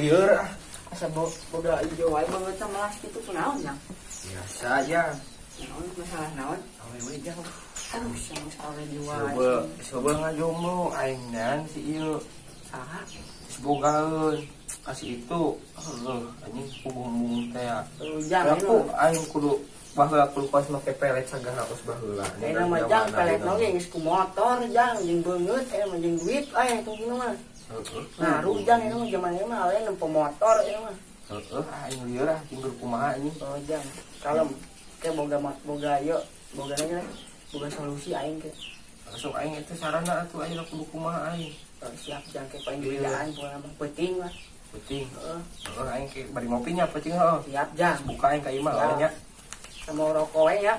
Lieur ah. Asa boga ijo wae banget melas kitu kunaon jang? Biasa aja. Naon masalah naon? Awewe jang. Aduh, sia geus awe di wae. Coba coba ngajomblo aing dan si ieu. Saha? Si bogaeun kasih itu. Heuh, anjing puguh teh. Jang, Aku aing kudu baheula kudu pas make pelet sagala geus baheula. Ayeuna mah jang pelet oge geus ku motor jang jeung beungeut aya mah jeung duit aya tungtungna mah. Heeh. Ngaruh jang ieu mah jaman ieu mah awewe nempo motor ieu mah. Heeh, aing lieur ah jeung kumaha anjing. Oh jang, kalem. Ke boga boga ieu, boga lagi lah. Boga solusi aing ke. Langsung aing itu sarana atuh aing kudu kumaha aing. Oh, siap jang ke paling bejaan pokona mah penting lah. Penting. Heeh. Heeh, aing ke bari ngopinya penting heuh. Siap jang. Buka aing ka imah Siap. nya. Sama rokok we ya.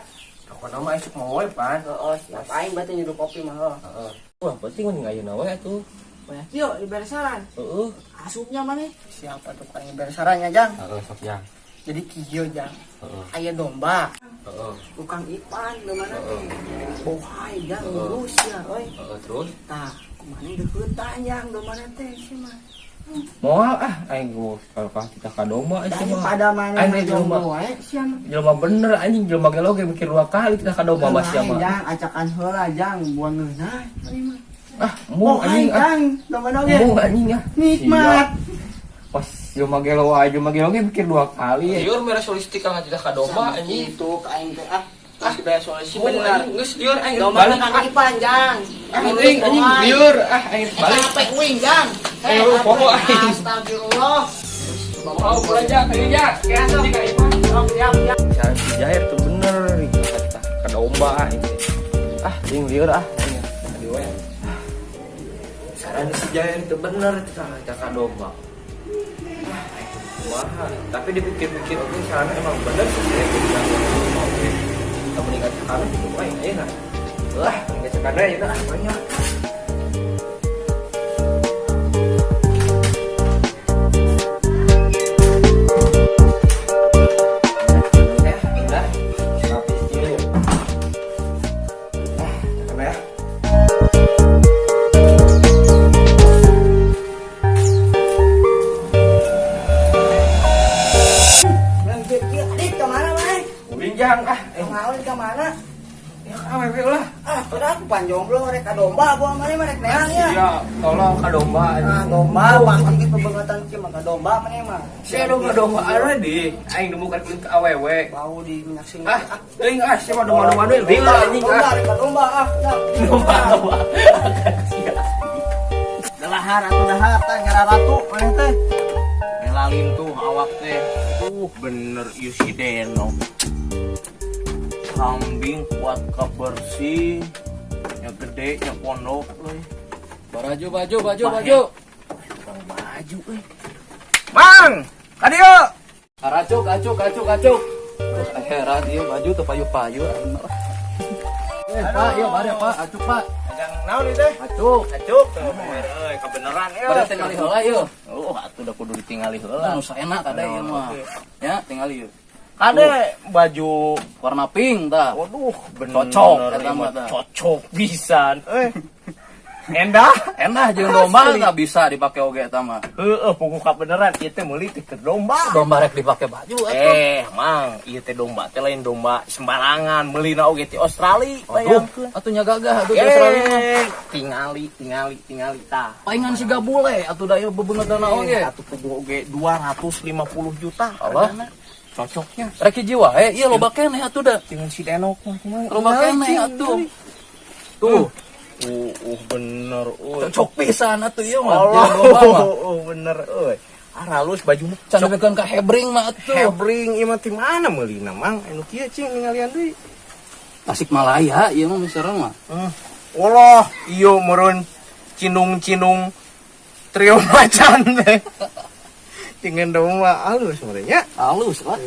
Rokok mah aing sok mau we pan. Heeh, siap aing berarti nyeduh kopi mah heuh. Heeh. Wah, penting mending ayeuna we atuh. Banyak yuk di beresaran. Heeh. Asupnya mana? Siapa tuh paling beresarannya jang? Heeh, sok jang. Jadi kieu jang. Heeh. Aya domba. Heeh. Tukang Ipan di mana teh? Heeh. Bohai jang Heeh. lurus ya euy. Heeh, terus Tah, kumaha deuketan jang di mana teh sih mah. moal ah aing gua kalau kita ka domba sih mah. Daripada mana Aing teh jelema jomblo wae sia mah. jelema bener anjing jelema gelo ge mikir dua kali kita ka domba mah sia mah. Jang acakan heula jang buang ngeunah euy mah. Ah, embung Bohai anjing ah. jang domba oge. Embung anjing ah. Nikmat. Pas jelema gelo wae jelema gelo ge mikir dua kali. Lieur mere solusi ka kita ka domba anjing. Itu ka aing teh ah. Ah, dibayar solusi Embung, bener. anjing geus lieur aing Domba balik. Kang Ipan jang. Ah, anjing anjing lieur ah aing balik. Capek uing jang. Eh, lu pokok aing. Astagfirullah. Mau belanja ka dieu ja. Ya, sok. Anjing ka Ipan. Sok siap siap. Saran si Jair tuh bener kita ka domba ini. Ah, ting lieur ah. Ini tadi we. Saran si Jair itu bener kita ka domba. Ah, wah, tapi dipikir-pikir oke sarannya emang bener sih saya bilang oke. Kita meningkat sekarang gitu wae ayeuna. Wah, meningkat sekarang ayeuna ah banyak. Eh, udah. Habis dulu. Ah, cakep ya. Lanjut ieu adik ka mana maneh? Uing jang ah. Eh, Ngaulin ka mana? ya awewe lah. Ah, udah aku panjomblo rek ka domba gua maneh mah rek neang ya. Iya, tolong ka domba. Ah, domba pasti geus bebengetan kieu mah ka domba maneh mah. Sia domba-domba anu di aing demukan kulit ka awewe. Bau di minyak sini. Ah, teuing ah sia mah domba-domba deui lieur anjing Domba ah. rek ka domba ah. Domba domba. Sia. Dahar atuh dahar tah ngararatu maneh teh. Ngelalin tuh awak teh. Bener ieu si Deno. Kambing kuat kebersih, nya gede, nya pondok euy. Baju baju baju baju. Tukang baju euy. Mang, ka dieu. Aracuk acuk acuk acuk. Terus heran ieu baju teu payu-payu. Eh, Pak, ieu bare Pak, acuk Pak. Ajang naon ieu teh? Acuk. Acuk teu bener euy, kebeneran ieu. Bare tingali heula ieu. Oh, atuh da kudu ditingali heula. Nu saena kade ieu mah. Ya, tingali ieu. Kade baju Warna pink tah. Waduh, bener. Cocok, eta ieu mah tah. Cocok pisan euy. Endah. Endah jeung domba Asli. tah bisa dipake oge eta mah. Heeh, puguh kabeneran ieu teh meuli teh keur domba. Domba rek dipake baju atuh. Eh, Mang, ieu teh domba teh lain domba sembarangan, meulina oge ti Australia, Aduh, bayangkeun. atuh nya gagah atuh di Australia mah. Eh, tingali, tingali, tingali tah. Paingan siga bule atuh da ieu bebeungeutna oge. Atuh puguh oge 250 juta. Allah. hargana. Cocoknya Rek hiji wae, ieu loba keneh atuh da. dengan si Denok mah kumaha. Loba keneh atuh. Tuh, Bener euy. cocok pisan atuh ieu mah. Allah, Jeung domba mah. bener euy. Aralus baju mah Can dipikeun ka hebring mah atuh. Hebring ieu mah ti mana meulina, Mang? Anu kieu cing ningalian deui. Tasikmalaya ieu mah misalnya mah. Walah, iyo meureun cinung-cinung trio macan teh. Dengan domba halus sebenarnya. Halus lah.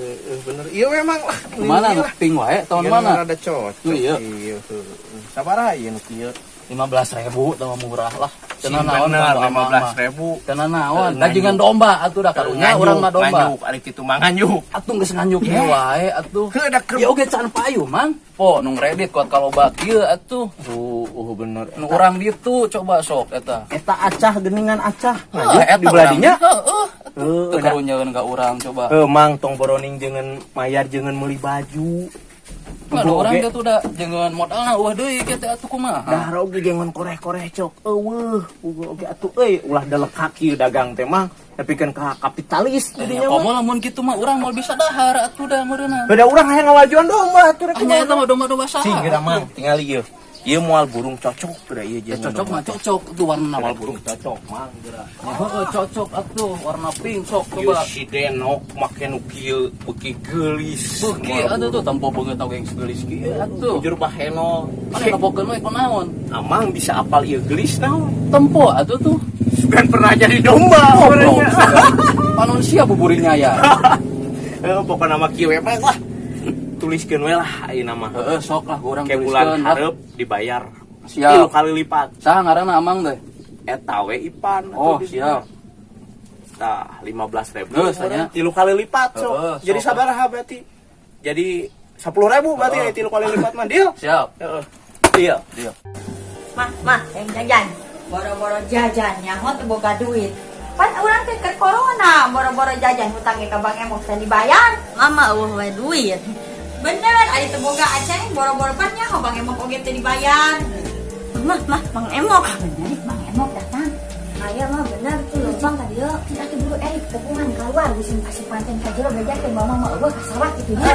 Bener. Iya memang lah. Mana nu pink wae tahun Iya, mana? Rada cocok. Iya. Iya. Heeh. Sabaraha ieu nu kieu? 15.000 tambah murah lah. Cenah naon Bener, kanggo amang mah. 15.000. Cenah naon? Dagingan domba atuh da karunya urang mah domba. Nganjuk, ari kitu mah nganjuk. Atuh geus nganjuk yeah. Wae atuh. Heuh, da keur Ya oge can payu, Mang. Po nu ngredit kuat kaloba kieu atuh. Oh, bener. Nu urang ditu coba sok eta. Eta acah geningan acah. Heuh, Nganjuk di beladinya. Heeh. Heuh, Teu karunyaeun ka urang coba. Heuh, Mang, tong boroning jangan mayar jangan meuli baju. Nggak ada orang teh tuh da jangan modalna eueuh deui kieu teh atuh kumaha. Dah oge jangan koreh-koreh cok. Eueuh, uga oge atuh euy ulah delekak kieu dagang teh Mang. Nepikeun ka kapitalis Ya jadinya mah. komo lamun kitu mah urang moal bisa dahar atuh da meureunna. Beda urang hayang ngawajuan domba atuh rek Nya eta mah domba-domba saha. Sing geura Mang, tingali ieu. Ieu moal burung cocok geura ieu Ya, jeung cocok mah cocok tuh warna Moal burung cocok Mang geura. Heeh, cocok atuh warna pink sok Ieu coba. si Denok make nu kieu beuki geulis. Beuki atuh tuh tempo beungeut oge geus geulis kieu atuh. Jujur baheno. Mana nempokeun we kunaon? Amang bisa apal ieu geulis naon? Tempo atuh tuh. Sugan pernah jadi domba. Goblok. Panon sia buburinya ya. Eh, pokokna mah kieu we Mang lah. Tuliskeun we lah ayeuna mah. Heeh, sok lah urang Kayak bulan tuliskeun lah. hareup dibayar. Siap. Tilu kali lipat. Saha ngaranna Amang teh? Eta we Ipan. Oh, atuh di siap. Tah, 15.000. Geus, nya. Tilu kali lipat sok. Heeh, Jadi sok. sabaraha berarti? Jadi 10.000 berarti Heeh. tilu kali lipat mah deal. Siap. Heeh. Deal. Deal. Mah, mah, yang jajan. Boro-boro jajan, nyaho teu boga duit. Pan urang teh keur corona, boro-boro jajan hutangnya ka Bang Emok teh dibayar. Mama eueuh we duit. Bener, ari teu boga aceng boro-boro pan nyaho Bang Emok oge teu dibayar. Mah, mah, Bang Emok. Bener, Bang Emok datang. Aya mah bener tuh lempang ka dieu. Atuh buru Erik tepungan keluar bisi kasih pancen ka jero bejakeun mama mah eueuh ka sawah kitu nya.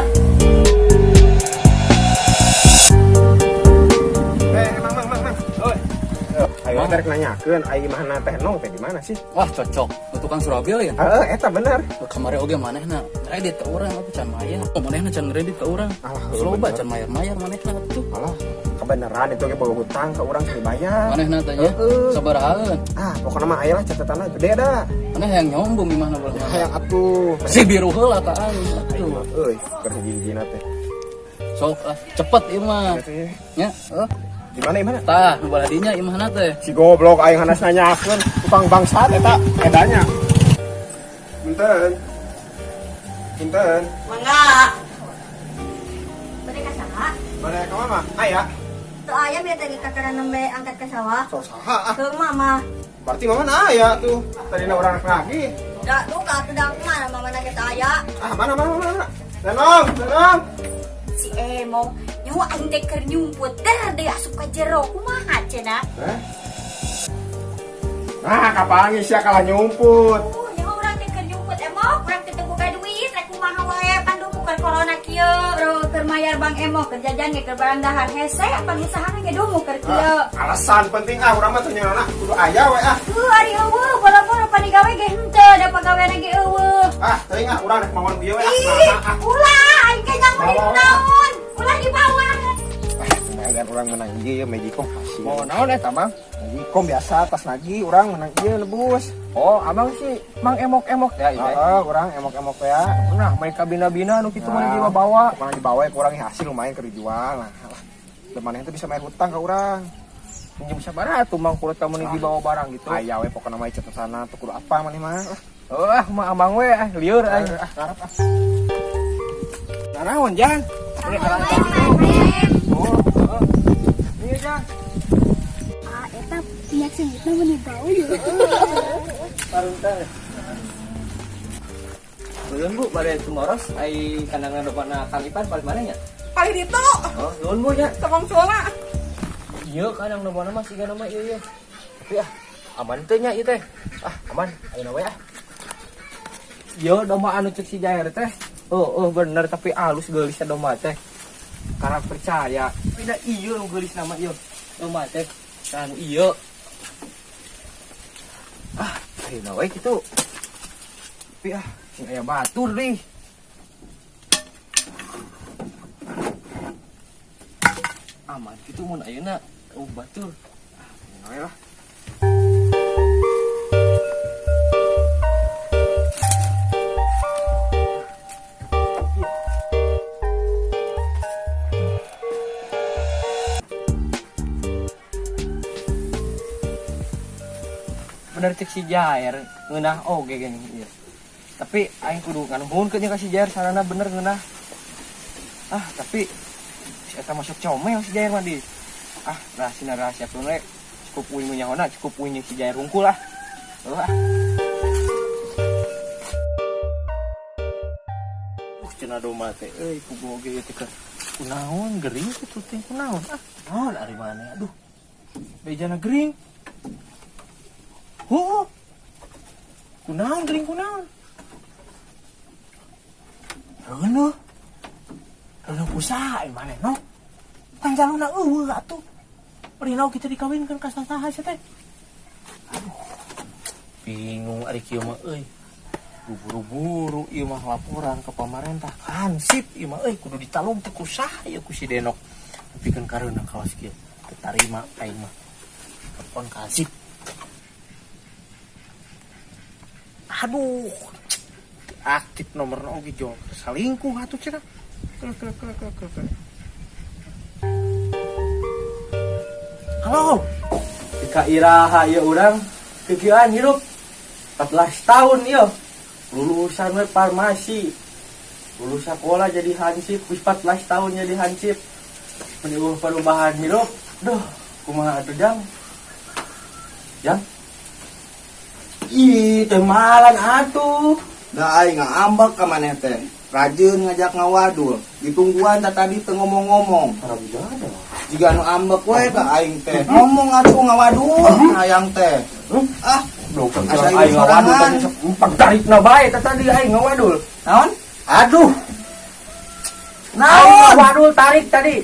Eh, Mang, Mang, Mang, Mang. Oi. Ayo tarik nanyakeun ai imahna teh nong teh di mana sih? Wah, cocok. Lu tukang surabil ya? Heeh, eta bener. Kamari oge manehna ngredit ke urang tapi can mayar. Oh, manehna can ngredit ke urang. Alah, Loba bener. can mayar-mayar manehna atuh. Alah, kebenaran itu ge boga hutang ke urang can dibayar. Manehna tanya Heeh. sabarahaan. Ah, pokoknya mah aya lah catatanna gede dah. Maneh hayang nyombong imahna belah mana. Hayang atuh. Si biru heula ka aing Aing atuh. mah euy, keur hiji-hijina teh. Sok lah, cepet ieu mah. Gitu ya. Nya, heuh. Di mana imahna? Tah, nu belah dinya imahna teh. Si goblok aing hanas nanyakeun tukang bangsat eta edanya. Punten. Punten. Mangga. Bade ka saha? Mana ka mama? Aya. Teu aya bieu teh kakaran nembe angkat ka sawah. Sok saha ah. Teu mama. Berarti mama na aya tuh. Tadina urang rek lagi. Da duka atuh da mana mama na ge teu aya. Ah, mana mana mana. mana. Nenong, nenong. Si Emok nyaho aing teh keur nyumput der deui asup ka jero kumaha cenah? Hah? Nah, kapan sia kalah nyumput. Nyaho urang teh keur nyumput Emok, urang teh teu boga duit rek kumaha wae pan duh keur corona kieu, bro keur mayar Bang Emok keur jajan ge keur barang dahar hese pan usahana ge dumu keur kieu. Ah, alasan penting ah urang mah teu nyaona kudu aya we ah. Heuh ari eueuh boro-boro pan digawe ge henteu da pagaweana ge eueuh. Ah, teuing ah urang rek mawan ieu we ah. Ih, Nah, ah. ulah aing ge nyaho di Bawa. naon. Ulah dibawa. Ah, lumayan urang menang ieu ya Magicom hasil. Mau naon eta, Mang? Magicom biasa tas lagi urang menang ieu nebus. Oh, abang sih Mang emok-emok ya ieu. Heeh, urang emok-emok ya. Nah, mereka bina-bina nu kitu mah dibawa-bawa. Pokoknya dibawa ya kurang hasil lumayan keur dijual. Nah, lah. Dan maneh itu bisa main hutang ke urang. Pinjem sabaraha tuh Mang kulit kamu nih dibawa barang gitu. Aya we pokokna mah catatana tuh kudu apa maneh mah. Lah, Oh, ah mah amang we ah lieur ah. ah, karep ah. Nah, naon, Jang? Oh, heeh. Iya, Jang. Ah, eta minyak seungitna meuni bau ye. Paruntar. Nuhun Bu, bade tumaros ai kandangna dopana Kang Ipan paling mana nya? Paling ditu, Oh, nuhun Bu nya. tepung sola. Iya, kandang dopana mah siga nama ieu ieu. Tapi ah, aman teh nya ieu teh. Ah, aman. Ayeuna we ah. Ieu domba anu cek si Jair teh. Oh, oh bener tapi alus geulis domba teh. Karena percaya. Beda ieu nu geulis nama ieu. Domba teh. Kan ieu. Ah, ayeuna we kitu. Tapi ah, sing aya batur deh. Aman kitu mun ayeuna oh batur. Ah, ayeuna we lah. Bener cek si Jair, ngeunah oge geuning ieu. Tapi aing kudu nganuhunkeun ka si Jair sarana bener ngeunah. Ah, tapi si eta masuk comel si Jair mah di. Ah, rahasia rahasia we cukup uing nu nyahona, cukup uing jeung si Jair hungkul ah. Heuh ah. Cenah domba teh euy, puguh oge ieu teh keur kunaon gering kitu teh, kunaon ah, naon ari maneh, aduh, bejana gering, heuh, kunaon gering, kunaon, reuneuh reuneuh kusaha ai maneh no kan jaluna eueuh atuh. Rinau kita dikawinkeun ka sasaha sia teh? Aduh, bingung ari kieu mah euy. Buru-buru ieu mah laporan ke pamarentah hansip ieu mah euy, kudu ditalung teh ku saha ieu, ku si Denok. Pikeun kareuna kawas kieu teu tarima aing mah. Telepon ka Hansip. Aduh, teu aktif nomorna oge, jol salingkuh atuh cenah. Kelek kelek kelek kelek kelek. Halo. Ka iraha ieu urang kikieuan hirup 14 tahun ieu. Lulusan we farmasi. Lulus sekolah jadi hansip, geus 14 tahun jadi hansip. Meniuh perubahan hirup. Duh, kumaha atuh, Jang? Jang? Ih, teu malan atuh. Da aing ngambek ka maneh teh. Rajin ngajak ngawadul. Ditungguan da tadi teu ngomong-ngomong. Parabijada. Jiga nu ambek we ka aing teh. Ngomong atuh ngawadul hayang teh. Ah, Goblok, asa aing ieu ngawadul sorangan. Tadi sok pagtarikna bae teh tadi aing ngawadul. Naon? Aduh. Aing Naon? ngawadul tarik tadi.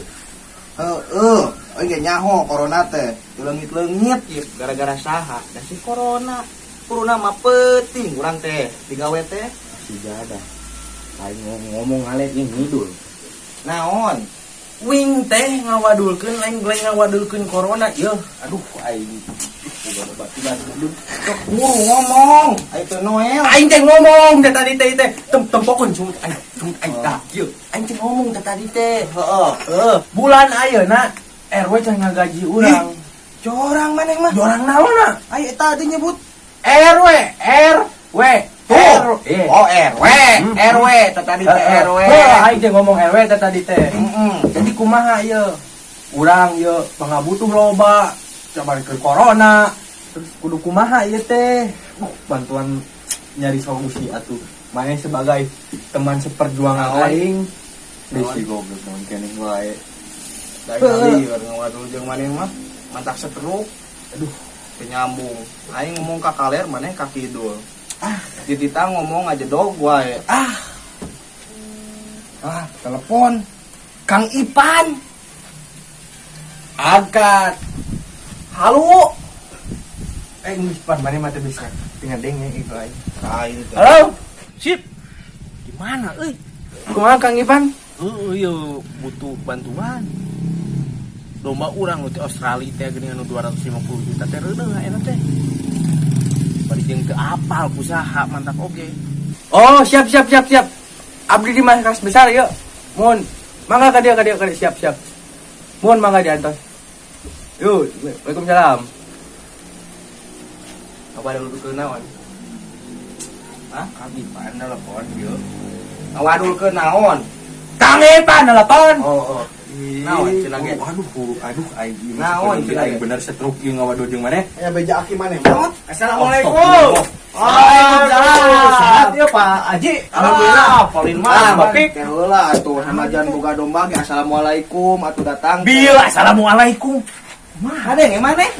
Heeh, euy ge nyaho corona teh. Teu leungit-leungit ieu gara-gara saha? Da si corona. Corona mah peuting urang teh digawe teh. Sijada. Aing ngomong ngalet jeung ngidul. Naon? Wing teh ngawadulkeun lain lain ngawadulkeun corona ieu. Aduh, aing boga baturan aduh. Sok buru ngomong. Aing teh Noel. Aing teh ngomong teh tadi teh teh tem tempokeun sungut aing, sungut aing tah kieu. Aing teh ngomong teh tadi teh. Heeh. Heeh, bulan ayeuna RW can ngagaji urang. Jorang maneh mah. Jorang naonna? Ayo tadi nyebut RW, RW. Tuh. R, eh. Oh, RW, RW, teh tadi teh RW. Heuh, aing teh ngomong RW teh tadi teh. Heeh. Jadi kumaha ieu? Urang ieu pangabutuh loba, coba ke corona. Terus kudu kumaha ieu teh? Bantuan nyari solusi atuh. Maneh sebagai teman seperjuangan Naon? aing. Bisi goblok naon keneh wae. Dari kali ngawadul jeung maneh mah mantak setruk. Aduh, teu nyambung. Aing ngomong ka kaler, maneh ka kidul. Ah, ditita ngomong aja dog wae. Ah. Ah, telepon Kang Ipan. Angkat. Halo. Eh, geus pan maneh mah teu bisa tinggal denge itu aing. Aing teh. Halo. Sip. Gimana euy? Kumaha Kang Ipan? Heeh, ieu butuh bantuan. Domba urang nu ti Australia teh geuning anu 250 juta teh reuneuh ayeuna teh. Bari jeung teu apal ku saha mantak oge. Oh, siap siap siap siap. Abdi di markas besar yuk. Mohon mangga ka dieu ka dieu ka dieu, siap siap. Mohon mangga diantos. Yuk, Waalaikumsalam. Apa ada lu naon? Hah? Kang Ipan telepon yuk. Ngawadul ke naon? Kang Ipan telepon. Oh, oh. Naon cenah ge? Oh, aduh, aduh, aing ieu mah Naon seperti cenah aing ge? bener stroke ieu ngawadul jeung maneh. Ya beja aki maneh maot. Assalamualaikum. Waalaikumsalam. Sehat ya Pak Haji? Alhamdulillah. Ah, paling mah Ah, Bapak. teh heula atuh sanajan boga domba ge assalamualaikum atuh datang. Bil, assalamualaikum. Mah ada yang maneh?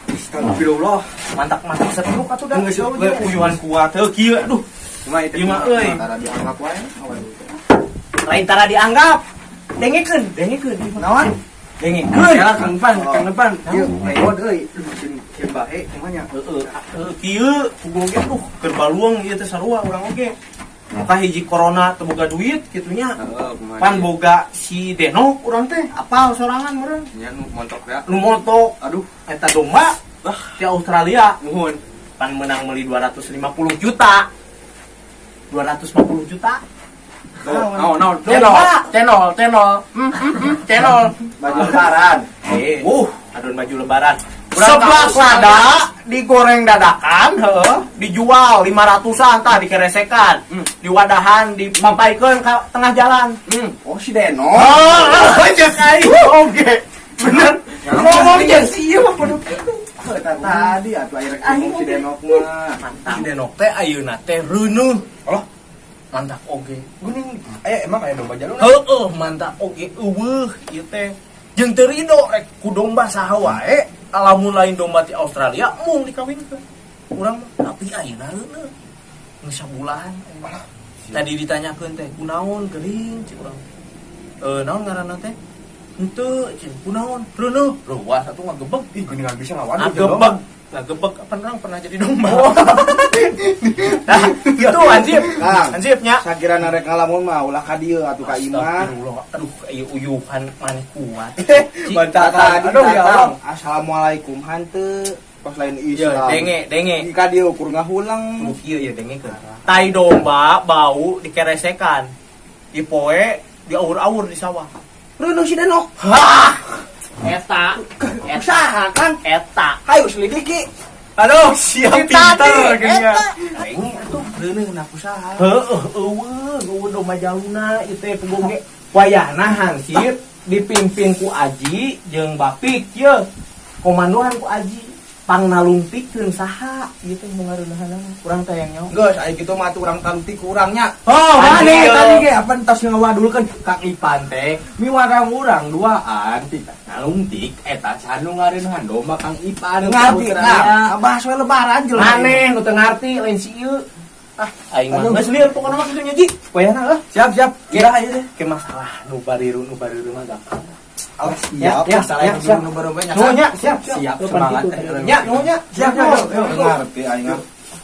Astagfirullah. Mantak-mantak setruk atuh dah. Geus Uyuhan kuat heuh kieu aduh. Kumaha itu? Ieu mah euy. Tara dianggap wae ngawadul teh. Lain tara dianggap. Dengekeun, dengekeun. Naon? Dengekeun. Ya Kang Ipan, Kang Ipan. Ieu Ieu euy. Ceun bae kumaha nya? Heeh, heeh kieu puguh oge aduh keur baluang ieu teh sarua urang oge. Muka hiji corona teu boga duit kitu nya. Heeh, kumaha? Pan boga si Denok urang teh Apal sorangan meureun. Nya nu montok ya. Nu moto Aduh, eta domba di Australia nuhun. Pan menang meuli 250 juta. 250 juta. Naon, naon? Domba. Channel, channel, channel. Baju lebaran. Eh, adon baju lebaran. Seblak lada digoreng dadakan, heuh, dijual 500-an tah dikeresekan. Diwadahan, dipampaikeun ka tengah jalan. Oh, si Deno. Oh, aja aing oge. Bener. Ngomong jeung si ieu mah kudu kitu. Oh, eta tadi atuh aya rek ngomong si Denok mah. Si Denok teh ayeuna teh reuneuh. Alah. Mantap oge. Geuning aya emang aya domba jaluna. Heeh, mantap oge euweuh ieu teh. Jeung teu rido rek ku domba saha wae, lamun lain domba ti Australia mung dikawinkeun. Urang mah tapi ayeuna reuneuh. Geus sabulan. Tadi ditanyakeun teh, kunaon gering cik urang. Eh, naon ngaranna teh? Henteu, cik, kunaon? Reuneuh. Reuas atuh ngagebeg. Ih, geuningan bisa ngawadul jeung domba. Ngagebeg. Ngagebeg apa orang pernah jadi domba. Nah, itu hansip. Kang. Hansipnya. Sakirana rek ngalamun mah ulah ka dieu atuh ka imah. Astagfirullah. Aduh, ieu uyuhan maneh kuat. Mantap. Tadi Aduh, ya datang. Allah. Assalamualaikum hanteu. Pas lain Ya, Islam. denge, denge. Di ka dieu ukur ngahulang. Kudu kieu ya dengekeun. Tai domba bau dikeresekan. Dipoe, diaur-aur di sawah. Reuneuh si Denok. Hah! Eta, eta, Usaha kan? Eta. Hayu selidiki. Aduh, siap pinter geunya. Denge atuh reuneuh na usaha. Heeh, euweuh, euweuh domba jaluna ieu teh puguh ge. Wayahna hansip dipimpin ku Aji jeung Bapik ye. Komandoan ku Aji pangnalungtikeun saha ieu teh nu ngareuneuhanna urang teh yang nyaho. Geus aya kitu mah atuh urang talungtik ku urang nya. Oh, Maneh maneh tadi ge apa entos ngawadulkeun Kang Ipan teh miwarang urang duaan ti nalungtik eta sanu ngareuneuhan domba Kang Ipan. Ngarti nah, bahas we lebaran jelema. Maneh nu teu ngarti lain si ieu. Ah, aing mah geus lieur pokona mah kitu nya Ji. Wayahna lah. Siap, siap. Kira aja deh. Ke masalah nu bariru mah gampang. Awas Ya, siap, ya, masalah ya, itu siap. nu baru banyak. Nuhun nya, siap, Siap, Lu semangat. pan kitu. Nya, nuhun nya. Siap, Siap, siap. Ngarti aing mah.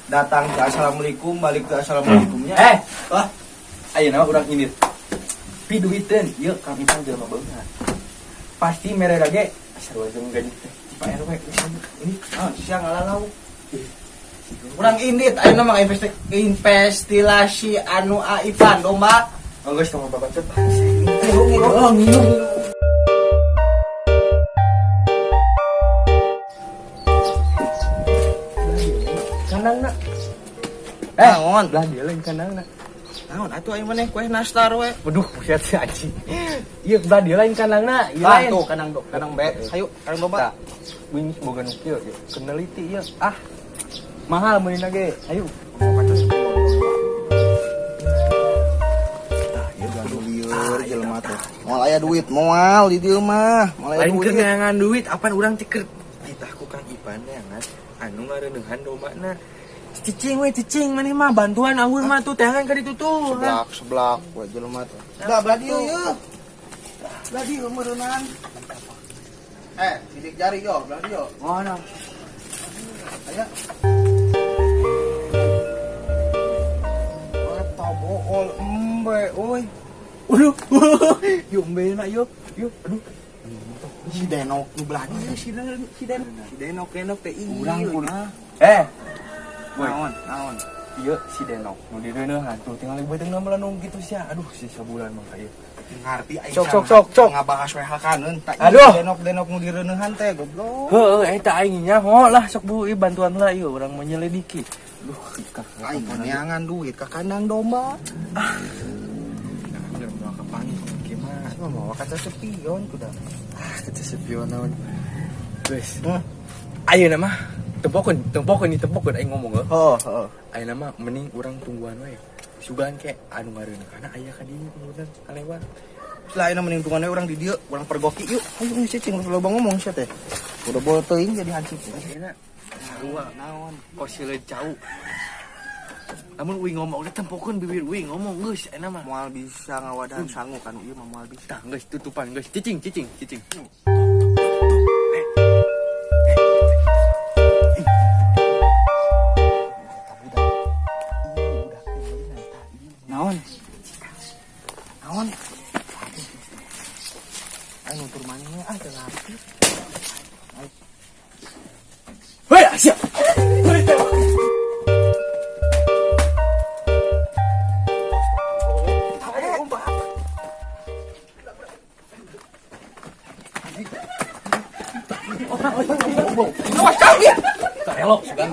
Datang ke assalamualaikum, balik ke assalamualaikumnya. Eh, wah. Ayeuna mah urang indit. Pi duiteun, ieu Kang Ipan jelema beunghar. Pasti mere ge sarua jeung gaji teh. Pak RW ini Oh, sia ngalalau. Urang indit ayeuna mah investilasi anu A Ipan domba. Oh, geus tong babacot. Oh, ngilu. Kandangna. Eh, naon? Belah dia lain kandangna. Naon atuh aing maneh kue nastar we. Waduh, buset si anjing. Ieu belah dia lain kandangna, ieu Ah, lain. tuh kandang do, kandang B. Hayu, kandang domba. Tah. Wing boga nu kieu ieu. Keneliti ieu. Ah. Mahal meulina ge. Ayo. Tah, ieu kudu lieur jelema teh. Moal aya duit, moal di dieu mah. Moal aya Lain keur duit. neangan duit, apan urang teh keur ditah ku Kang Ipan neangan anu ngareuneuhan dombana. Cicing we cicing maneh mah bantuan awur mah tuh teangan ka ditu tuh. Seblak, seblak we jelema teh. Dah belah dieu ieu. Belah dieu meureunan. Eh, sidik jari yo, belah dieu. Oh, no. Aya. Eta bool embe euy. Waduh. Yuk embe na yuk. Yuk, aduh. Si Denok nu belah dieu si Denok, si Denok. Si Denok Denok teh ieu. Urang kudu. Ah. Eh, Boy. Naon, naon. Ieu si Denok nu direuneuhan tuh tinggal beuteungna melenung gitu sia. Aduh, si sabulan mah ka ieu. Ngarti aing Sok, sama sok, sok, sok. Ngabahas we hakaneun tak Aduh. Denok Denok nu direuneuhan teh goblok. Heeh, eta aing nyaho lah sok bu ieu bantuan lah ieu urang menyelidiki. Duh, kak. Aing mah neangan duit ka kandang domba. Bener moal kapanggih kieu mah. Cuma mawa kaca spion kuda. Ah, kaca spion naon. Geus. Hmm. Ayeuna mah tempokeun, tempokeun ditempokeun aing ngomong heuh. Heeh, heeh. Ayeuna mah mending urang tungguan we. Sugan ke anu ngareuneuhana aya ka dieu kemudian kalewat. Lah ayeuna mending tungguan we urang di dieu, urang pergoki yuk. Ayo geus cicing loba ngomong sia teh. Udah bol teuing jadi hansip. Ayeuna sarua Naon? kos sileun cau. Lamun uing ngomong teh tempokeun bibir uing ngomong geus ayeuna mah. Moal bisa ngawadahan sangu kan ieu mah moal bisa. Tah geus tutupan geus cicing cicing cicing. Eta budak. Ih, budak teh meulina eta ieu. Naon? Naon? Aing nutur maneh ah teu ngarti. Hei, siap. Goblok. Awas kami. Karelok sugan.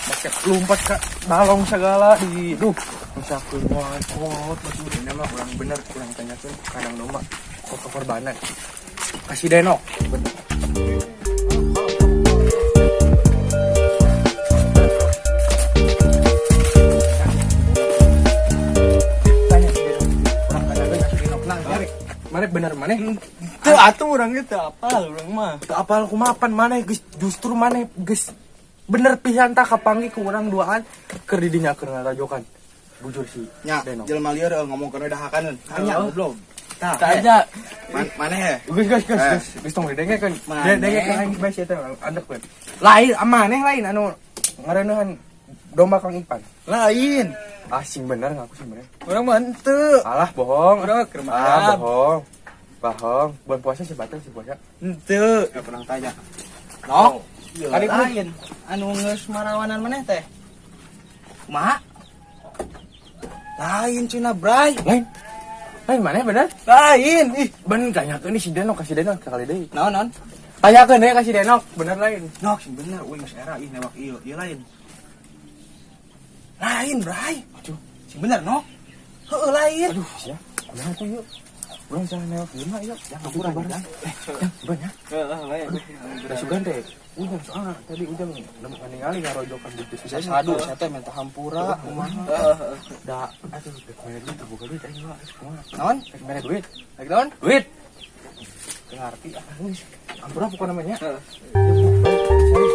Pakai lompat ke balong segala di duh misalkan wae kot maksud ini mah kurang bener kurang tanyakeun kandang domba kok kekorbanan kasih denok bener. Tanya si Denok, kurang tanyakeun kasih Denok nah mare bener maneh Teu atuh urang ge teu apal urang mah. Teu apal kumaha pan maneh geus justru maneh geus bener pisan tah kapanggih ku urang duaan keur di dinya keur ngarajokan. Bujur si Nya, Denok. jelema lieur ngomongkeun we dahakaneun. Tanya goblok. Tah. Tanya. Maneh he? Geus geus geus Eh. geus geus tong didengekeun. Maneh. Dengekeun aing bae sia teh andepkeun. Lain maneh lain anu ngareuneuhan domba Kang Ipan. Lain. Ah sing bener ngaku sing bener. Urang mah henteu. Alah bohong. Urang mah keur Ah mayar. bohong. Bohong. Bulan puasa sih batal sih puasa. Henteu. Gak pernah tanya. Nok. Kali Lain. Anu geus marawanan maneh teh. Kumaha? Lain cenah, Bray. Lain. Lain maneh bener? Lain. Ih, Bener tanyakeun si Denok ka si Denok sekali deui. Naon naon? Tanyakeun deui ka si Denok, bener lain. Nok sing bener euy geus era ih newak ieu. Ieu lain. Lain, Bray. Aduh. Sing bener, Nok. Heueuh lain. Aduh, sia. Kumaha tuh yuk? Urang salah newak ieu mah yuk. Yang kurang bareng. Eh, yang bener. Heeh, lain. Udah sugan teh. Ujang soalnya tadi ujang nemu ningali ngarojokan di si Denok. Sadu saya teh minta hampura kumaha. Da, aduh, rek mere duit teu boga duit aing mah. Kumaha? Naon? Rek mere duit. Lagi naon? Duit. Teu ngarti ah. Teu ngarti ah geus. Ampura pokona mah nya. Heeh. Ya, balik.